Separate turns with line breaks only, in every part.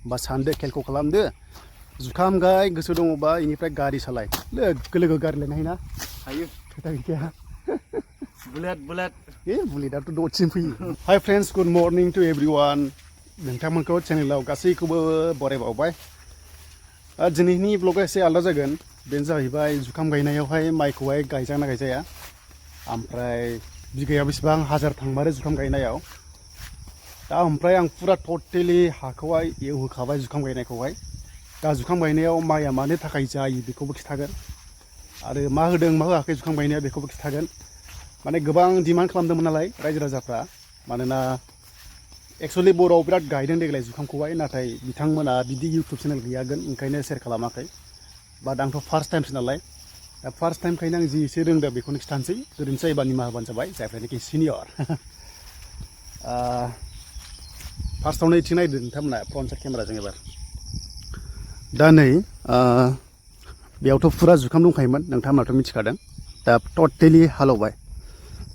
बा सानदो खेलखौ खालामदो जुखाम गाय गोसो दङबा इनिफ्राय गारि सालाय लोगो लोगो गारि लायनो हायोना हायो खोथा गैखाया बुलेट बुलेटआथ' दसेनो फैयो hi friends good morning to everyone नोंथांमोनखौ चेनेलाव गासैखौबो बरायबावबाय दिनैनि ब्लगा एसे आलादा जागोन बेनो जाहैबाय जुखाम गायनायावहाय माइखौहाय गायजाना गायजाया ओमफ्राय बिगायाव बेसेबां हाजार थांमारो जुखाम गायनायाव दा ओमफ्राय आं फुरा टटेलि हाखौहाय एवहोखाबाय जुखाम गायनायखौहाय दा जुखाम गायनायाव माइया मानो थाखाय जायो बेखौबो खिथागोन आरो मा होदों मा होआखै जुखाम गायनाया बेखौबो खिथागोन माने गोबां डिमान्ड खालामदोंमोन नालाय रायजो राजाफ्रा मानोना एक्चुअलि बर'आव बिराद गायदों देग्लाय जुखामखौहाय नाथाय बिथांमोना बिदि इउटुब चेनेल गैयागोन ओंखायनो शेयार खालामाखै बाट आंथ' फार्स्ट टाइमसो नालाय दा फार्स्ट टाइमखायनो आं जि एसे रोंदों बेखौनो खिथानोसै गोरोन्थि जायोबा निमाहा होबानो जाबाय जायफ्रानोखि सिनियर फार्स्टआवनो इथिं नायदो नोंथांमोना फ्रन्ट साइड केमेराजों एबार दा नै बेयावथ' फुरा जुखाम दंखायोमोन नोंथांमोनाथ' मिथिखादों दा टटेलि हालेवबाय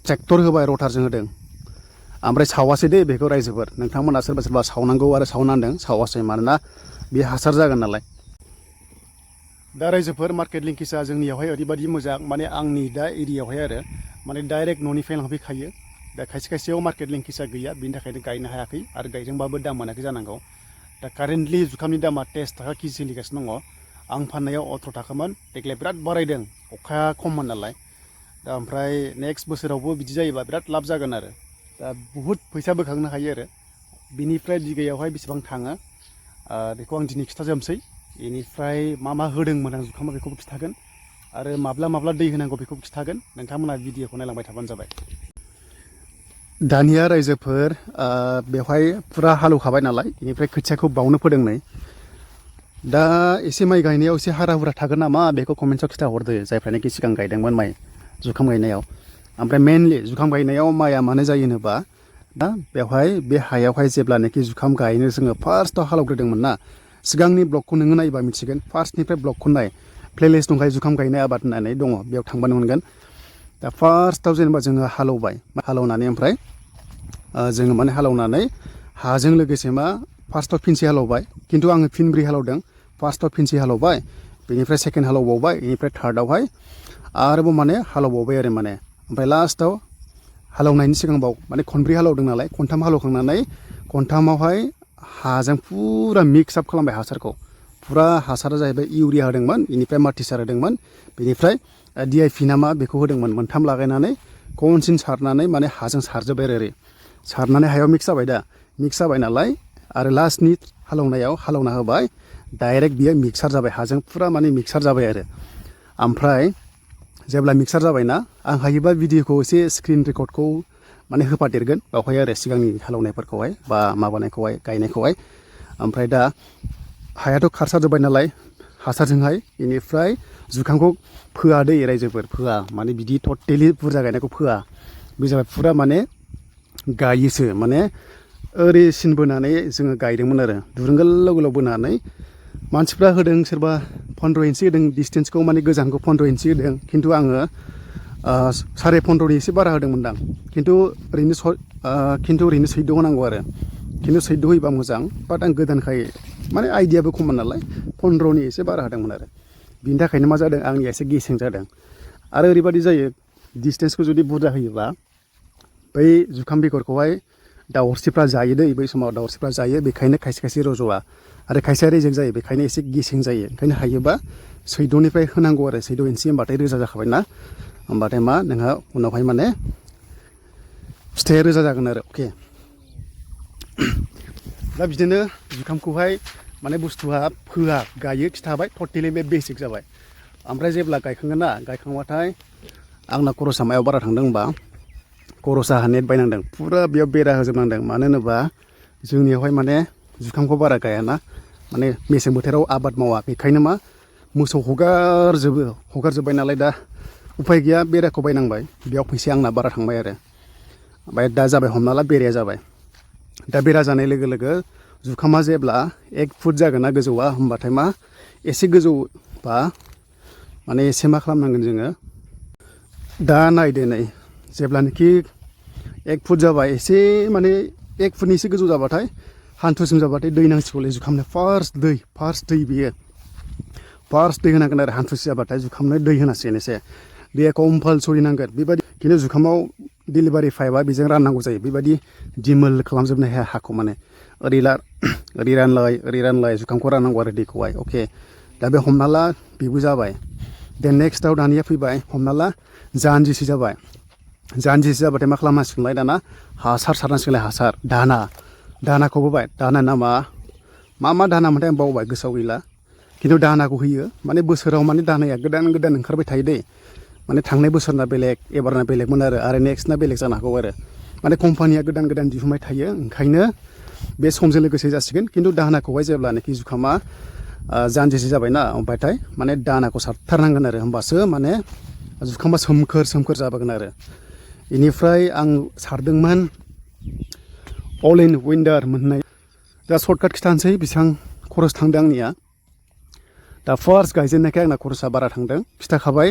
ट्रेक्टर होबाय रटारजों होदों ओमफ्राय सावासै दे बेखौ रायजोफोर नोंथांमोना सोरबा सोरबा सावनांगौ आरो सावनांदों सावासै मानोना बे हासार जागोन नालाय दा रायजोफोर मार्केट लिंकेजआ जोंनियावहाय ओरैबायदि मोजां माने आंनि दा एरियायावहाय आरो माने डाइरेक्ट न'निफ्राय लांफैखायो दा खायसे खायसेयाव मार्केट लिंकेजआ गैया बिनि थाखायनो गायनो हायाखै आरो गायदोंबाबो दाम मोनाखै जानांगौ दा कारेन्टलि जुखामनि दामा 23 थाखा केजि सोलिगासिनो दङ आं फाननायाव 18 थाखामोन देग्लाय बिराद बारायदों अखाया खममोन नालाय दा ओमफ्राय नेक्स्ट बोसोरावबो बिदि जायोबा बिराद लाब जागोन आरो दा बुहुद फैसा बोखांनो हायो आरो बिनिफ्राय बिगायावहाय बेसेबां थाङो बेखौ आं दिनै खिथाजोबसै बेनिफ्राय मा मा होदोंमोन आं जुखामाव बेखौबो खिथागोन आरो माब्ला माब्ला दै होनांगौ बेखौबो खिथागोन नोंथांमोना भिडिअखौ नायलांबाय थाबानो जाबाय दानिया रायजोफोर बेवहाय फुरा हालेवखाबाय नालाय बेनिफ्राय खोथियाखौ बावनो फोदों नै दा एसे माइ गायनायाव एसे हारा हुरा थागोन नामा बेखौ कमेन्ट्सआव खिथाहरदो जायफ्रानोखि सिगां गायदोंमोन माइ जुखाम गायनायाव ओमफ्राय मेनलि जुखाम गायनायाव माइआ मानो जायो होनोबा दा बेवहाय बे हायावहाय जेब्लानोखि जुखाम गायनो जोङो फार्स्टआव हालेवग्रोदोंमोन ना सिगांनि ब्लगखौ नोङो नायोबा मिथिगोन फार्स्टनिफ्राय ब्लगखौ नाय प्लेलिस्ट दंखायो जुखाम गायनाय आबाद होननानै दङ बेयाव थांबानो मोनगोन दा फार्स्टआव जेनेबा जोङो हालेवबाय हालेवनानै ओमफ्राय जोङो माने हालेवनानै हाजों लोगोसे मा फार्स्टआव फिनसे हालेवबाय खिन्थु आङो फिनब्रै हालेवदों फार्स्टआव फिनसे हालेवबाय बेनिफ्राय सेकेन्ड हालेवबावबाय बेनिफ्राय थार्डआवहाय आरोबाव माने हालेवबावबाय आरो माने ओमफ्राय लास्टआव हालेवनायनि सिगांबाव माने खनब्रै हालेवदों नालाय खनथाम हालेवखांनानै खनथामावहाय हाजों फुरा मिक्स आप खालामबाय हासारखौ फुरा हासारा जाहैबाय इउरिया होदोंमोन बेनिफ्राय मार्टिसार होदोंमोन बेनिफ्राय DIP ना मा बेखौ होदोंमोन मोनथाम लागायनानै खनसेन सारनानै माने हाजों सारजोब्बाय आरो ओरै सारनानै हायाव मिक्स जाबाय दा मिक्स जाबाय नालाय आरो लास्टनि हालेवनायाव हालेवना होबाय डाइरेक्ट बियो मिक्सार जाबाय हाजों फुरा माने मिक्सार जाबाय आरो ओमफ्राय जेब्ला मिक्सार जाबायना आं हायोबा भिडिअखौ एसे स्क्रिन रेकर्डखौ माने होफादेरगोन बावहाय आरो सिगांनि हालेवनायफोरखौहाय बा माबानायखौहाय गायनायखौहाय ओमफ्राय दा हायाथ' खारसारजोब्बाय नालाय हासारजोंहाय बेनिफ्राय जुखामखौ फोआ दै रायजोफोर फोआ माने बिदि टटेलि बुरजा गायनायखौ फोआ बे जाबाय फुरा माने गायोसो माने ओरै सिन बोनानै जोङो गायदोंमोन आरो दुरुं गोलाव गोलाव बोनानै मानसिफ्रा होदों सोरबा 15 इन्सि होदों डिसटेन्सखौ माने गोजानखौ 15 इन्सि होदों खिन्थु आङो 15.5 एसे बारा होदोंमोनदां खिन्थु ओरैनो 14 होनांगौ आरो खिन्थु 14 होयोबा मोजां बाट आं गोदानखाय माने आइडियाबो खममोन नालाय 15नि एसे बारा होदोंमोन आरो बिनि थाखायनो मा जादों आंनिया एसे गेसें जादों आरो ओरैबायदि जायो डिसटेन्सखौ जुदि बुरजा होयोबा बै जुखाम बेगरखौहाय दाउस्रिफ्रा जायो दै बै समाव दाउस्रिफ्रा जायो बेखायनो खायसे खायसे रज'आ आरो खायसेया रेजें जायो बेखायनो एसे गेसें जायो ओंखायनो हायोबा 14निफ्राय होनांगौ आरो 14 इन्सि होनबाथाय रोजा जाखाबाय ना होमबाथाय मा नोंहा उनावहाय माने फिथाइया रोजा जागोन आरो अके दा बिदिनो जुखामखौहाय माने बुस्थुआ फोआ गायो खिथाबाय टटेलि बे बेसिक जाबाय ओमफ्राय जेब्ला गायखांगोन ना गायखांबाथाय आंना खरसा मायाव बारा थांदों होनबा खरसा नेट बायनांदों फुरा बेयाव बेरा होजोबनांदों मानो होनोबा जोंनियावहाय माने जुखामखौ बारा गायाना माने मेसें बोथोराव आबाद मावा बेखायनो मा मोसौ हगारजोब्बाय नालाय दा उफाय गैया बेराखौ बायनांबाय बेयाव फैसाया आंना बारा थांबाय आरो ओमफ्राय दा जाबाय हमना ला बेराया जाबाय दा बेरा जानाय लोगो लोगो जुखामा जेब्ला 1 फुट जागोन ना गोजौआ होमबाथाय मा एसे गोजौबा माने एसे मा खालामनांगोन जोङो दा नायदो नै जेब्लानोखि 1 फुट जाबाय एसे माने 1 फुटनि एसे गोजौ जाबाथाय हान्थुसिम जाबाथाय दै नांसिगौलै जुखामनो फार्स्ट दै बियो फार्स्ट दै होनांगोन आरो हान्थुसि जाबाथाय जुखामनो दै होनांसिगोन एसे दैया कम्पालसरि नांगोन बेबायदि खिन्थु जुखामाव डिलिभारि पाइपआ बेजों राननांगौ जायो बेबायदि दिमोल खालामजोबनो हाया हाखौ माने ओरै रानलाय जुखामखौ राननांगौ आरो दैखौहाय अके दा बे हमना ला बेबो जाबाय देन नेक्स्टआव दानिया फैबाय हमना ला जानजिसे जाबाय जानजिसे जाबाथाय मा खालामनांसिगोनलाय दाना हासार सारनांसिगोनलाय हासार दानाखौबो बाय दाना नामा मा दाना मोनथाय आं बावबाय गोसोआव गैला खिन्थु दानाखौ होयो माने बोसोराव माने दानाया गोदान ओंखारबाय थायो दै माने थांनाय बोसोरना बेलेग एबारना बेलेगमोन आरो नेक्स्टना बेलेग जानो हागौ आरो माने कम्पानिया गोदान दिहुनबाय थायो ओंखायनो बे समजों लोगोसे जासिगोन खिन्थु दानाखौहाय जेब्लानाखि जुखामा जानजिसे जाबायना ओमफ्रायथाय माने दानाखौ सारथारनांगोन आरो होमबासो माने जुखामा सोमखोर जाबोगोन आरो बेनिफ्राय आं सारदोंमोन अल इन विन्डार मोननाय दा सर्टकाट खिथानोसै बेसेबां खरस थांदों आंनिया दा फार्स्ट गायजेननायखाय आंना खरसा बारा थांदों खिथाखाबाय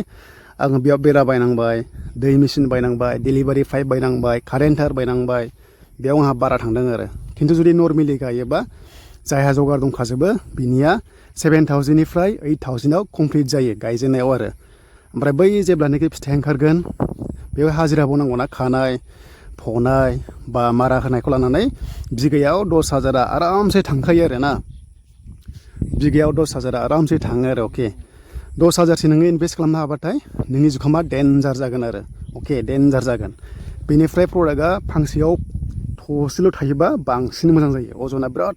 आङो बेयाव बेरा बायनांबाय दै मेचिन बायनांबाय डिलिभारि पाइप बायनांबाय कारेन्ट तार बायनांबाय बेयाव आंहा बारा थांदों आरो खिन्थु जुदि नर्मेलि गायोबा जायहा जगार दंखाजोबो बिनिया 7,000निफ्राय 8,000आव कमप्लिट जायो गायजेननायाव आरो ओमफ्राय बै जेब्लानाखि फिथाइ ओंखारगोन बेयाव हाजिराबो नांगौना खानाय फनाय बा मारा होनायखौ लानानै बिगायाव 10,000 आरामसे थांखायो आरो ना बिगायाव 10,000 आरामसे थाङो आरो अके 10,000सो नोङो इनभेस्ट खालामनो हाबाथाय नोंनि जुखामा डेन्जार जागोन आरो अके डेन्जार जागोन बेनिफ्राय प्रडाक्टआ फांसेयाव थसेल' थायोबा बांसिन मोजां जायो अजना बिराद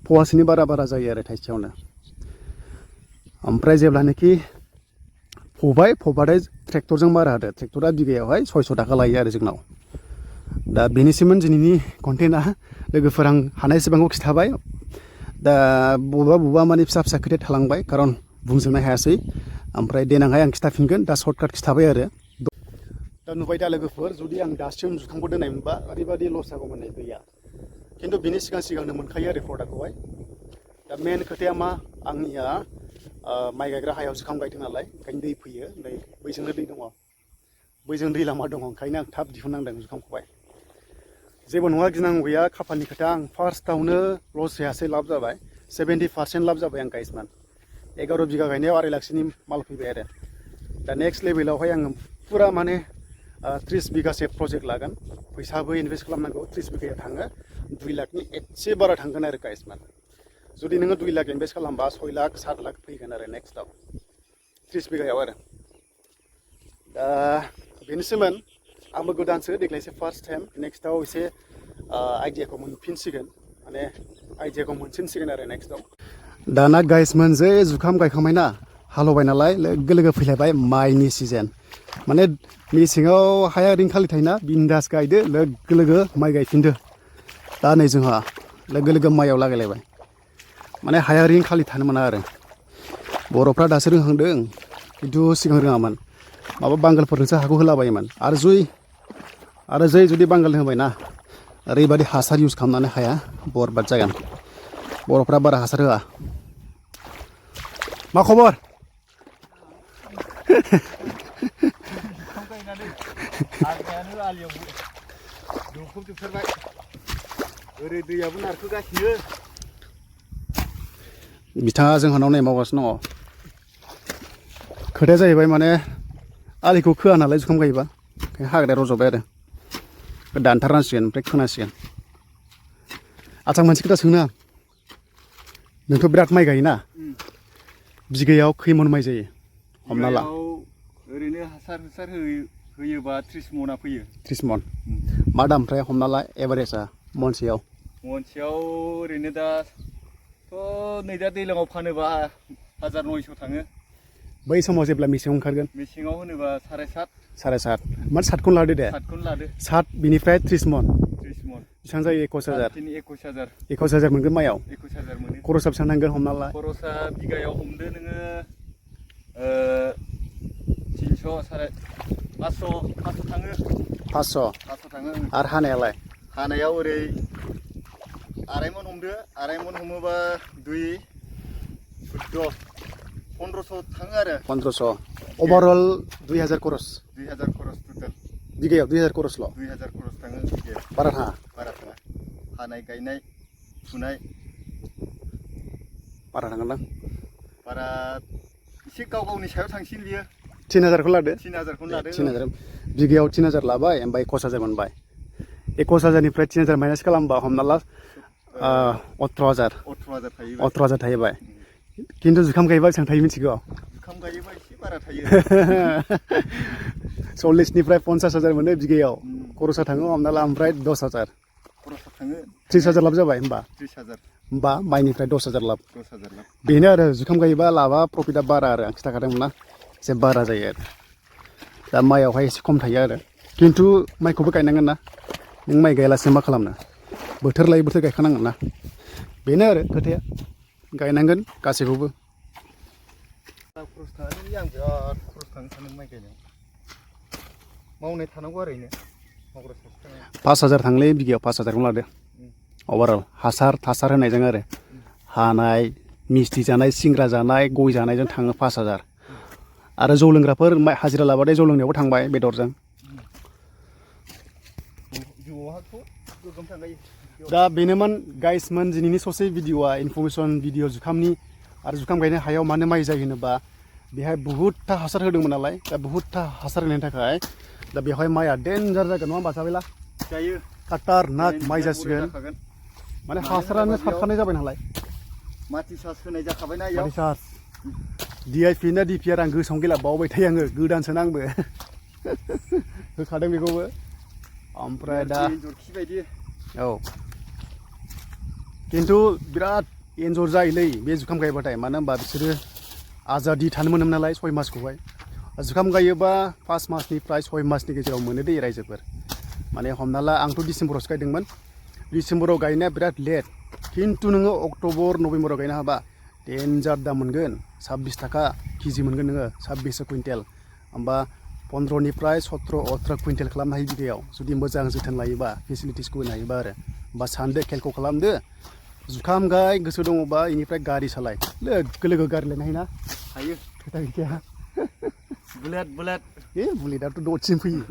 फवासेनि बारा जायो आरो थाइसेयावनो ओमफ्राय जेब्लानाखि फबाथाय ट्रेक्टरजों मारा होदो ट्रेक्टरा बिगायावहाय 600 थाखा लायो आरो जोंनाव दा बेनिसिममोन दिनैनि कन्टेन्टआ लोगोफोर आं हानायसेबांखौ खिथाबाय दा बबेबा माने फिसा खोथाया थालांबाय खारन बुंजोबनो हायासै ओमफ्राय देनांहाय आं खिथाफिनगोन दा सर्टकाट खिथाबाय आरो दा नुबाय दा लोगोफोर जुदि आं दासिम जुखामखौ दोननायमोनबा ओरैबायदि लस जागौमोन गैया खिन्थु बिनि सिगांनो मोनखायो आरो प्रडाक्टखौहाय दा मेन खोथाया मा आंनिया माइ गायग्रा हायाव जुखाम गायदों नालाय ओंखायनो दै फैयो ओमफ्राय बैजोंनो दै दङ बैजों दै लामा दङ ओंखायनो आं थाब दिहुननांदों जुखामखौहाय जेबो नङा गिनांगौ गैया खाफालनि खोथा आं फार्स्टआवनो लस जायासै लाब जाबाय 70% लाब जाबाय आं गाइसमान 11 बिगा गायनायाव 2 लाखसोनि माल फैबाय आरो दा नेक्स्ट लेभेलावहाय आङो फुरा माने 30 बिगासे प्रजेक्ट लागोन फैसाबो इनभेस्ट खालामनांगौ 30 बिगायाव थाङो 2 लाखनि एसे बारा थांगोन आरो गाइसमान जुदि नोङो 2 लाख इनभेस्ट खालामबा 6 लाख 7 लाख फैगोन आरो नेक्स्टआव 30 बिगायाव आरो दा बेनोसैमोन आंबो गोदानसो देग्लायसो फार्स्ट टाइम नेक्स्टआव एसे आइडियाखौ मोनफिनसिगोन माने आइडियाखौ मोनसिनसिगोन आरो नेक्स्टआव दाना गाइसमोन जे जुखाम गायखांबाय ना हालेवबाय नालाय लोगो फैलायबाय माइनि सिजन माने मेसेङाव हाया ओरैनो खालि थायोना बिन्दास गायदो लोगो माइ गायफिनदो दा नै जोंहा लोगो माइयाव लागायलायबाय माने हाया ओरैनो खालि थानो मोना आरो बर'फ्रा दासो रोंहांदों खिन्थु सिगां रोङामोन माबा बांगालफोरनोसो हाखौ होलाबायोमोन आरो जै जुदि बांगाल होबाय ना ओरैबायदि हासार इउज खालामनानै हाया बरबाद जागोन बर'फ्रा बारा हासार होआ मा खबर ओरै दैयाबो नारखोगासिनो बिथाङा जोंहानाव नै मावगासिनो दङ खोथाया जाहैबाय माने आलिखौ खोआ नालाय जुखाम गायोबा ओंखायनो हाग्राया रज'बाय आरो दानथारनांसिगोन ओमफ्राय खोनांसिगोन आच्चा मोनसे खोथा सोंनो आं नोंथ' बिराद माइ गायोना बिगायाव खैमन माइ जायो हमना ला
ओरैनो हासार होयोबा 30 मना फैयो
30 मन मा दाम ओमफ्राय हमना ला एभारेजआ मनसेयाव
ओरैनो दाथ' नै दा दैज्लाङाव फानोबा 1,900 थाङो
बै समाव जेब्ला मेसेङाव ओंखारगोन
मेसेङाव होनोबा 7,500
माने 7खौनो लादो दे 7 बिनिफ्राय 30 मन बेसेबां जायो 21,000 मोनगोन माइयाव
21,000 मोनो
खरसा बेसेबां थांगोन हमना ला
खरसा बिगायाव हमदो नोङो 300 500 थाङो
500
थाङो
आरो हानायालाय
हानायाव ओरै आराय मन हमदो आराय मन हमोबा 2 1500 थाङो आरो
1500 ओभारअल 2000 खरस
टटेल
बिगायाव 2000 खरसल'
2000 खरस थाङो बिगायाव
बारा थाङा
हानाय गायनाय फुनाय
बारा थांगोनदां
बारा एसे गाव गावनि सायाव थांसिन बियो
3000खौ लादो
3000खौनो लादो
3000 बिगायाव 3000 लाबाय ओमफ्राय 21000 मोनबाय 21000निफ्राय 3000 माइनास खालामबा हमना ला 18000
थायो
18000 थाहैबाय खिन्थु जुखाम गायोबा बेसेबां थायो मिथिगौ
जुखाम गायोबा एसे बारा थायो
40निफ्राय 50000 मोनो बिगायाव खरसा थाङो हमना ला ओमफ्राय 10000
खरसा थाङो
30000 लाब जाबाय होमबा
30000
होमबा माइनिफ्राय 10000 लाब
10000 लाब
बेनो आरो जुखाम गायोबा लाबा प्रफिटआ बारा आरो आं खिथाखादोंमोन ना एसे बारा जायो आरो दा माइयावहाय एसे खम थायो आरो खिन्थु माइखौबो गायनांगोन ना नों माइ गायालासे मा खालामनो बोथोर लायै बोथोर गायखानांगोन ना बेनो आरो खोथाया गायनांगोन गासैखौबो
खरस थाङो आं बिराद खरस थाङो सानो माइ गायनायाव मावनाय थानांगौ ओरैनो मावग्रा सासे
5000 थांलै बिगायाव 5000खौनो लादो अभारअल हासार थासार होनायजों आरो हानाय मिस्थि जानाय सिंग्रा जानाय गय जानायजों थाङो 5000 आरो जौ लोंग्राफोर हाजिरा लाबाथाय जौ लोंनायावबो थांबाय बेदरजों दा बेनोमोन गाइसमोन दिनैनि ससे भिडिअआ इनफरमेसन भिडिअ जुखामनि आरो जुखाम गायनाय हायाव मानो माइ जायो होनोबा बेहाय बहुतथा हासार होदोंमोन नालाय दा बहुतथा हासार होनायनि थाखाय दा बेवहाय माइआ डेन्जार जागोन नङा होमबा साबिला
जायो
खाटारनाक माइ जासिगोन माने हासारानो सारखानाय जाबाय नालाय
माथि सास होनाय जाखाबायना इयाव
माथि सास DIP ना DPR आं गोसोआव गैला बावबाय थायो आङो गोदानसोना आंबो होखादों बेखौबो ओमफ्राय दा औ खिन्थु बिराद एन्जर जायोलै बे जुखाम गायबाथाय मानो होनबा बिसोरो आजादि थानो मोनोमोन नालाय 6 मासखौहाय जुखाम गायोबा 5 मासनिफ्राय 6 मासनि गेजेराव मोनो दै रायजोफोर माने हमना ला आंथ' डिसेम्बरावसो गायदोंमोन डिसेम्बराव गायनाया बिराद लेट खिन्थु नोङो अक्ट'बर नभेम्बराव गायनो हाबा डेन्जार दाम मोनगोन 26 थाखा केजि मोनगोन नोङो 26 कुइन्टेल होमबा 15निफ्राय 17-18 कुइन्टेल खालामनो हायो बिगायाव जुदि मोजां जोथोन लायोबा फेसिलिटिसखौ होनो हायोबा आरो होमबा सानदो केलखौ खालामदो जुखाम गाय गोसो दङबा इनिफ्राय गारि सालाय लोगो लोगो गारि लायनो हायोना
हायो
खोथा गैखाया
बुलेट
बुलेटआथ' दसेनो फैयो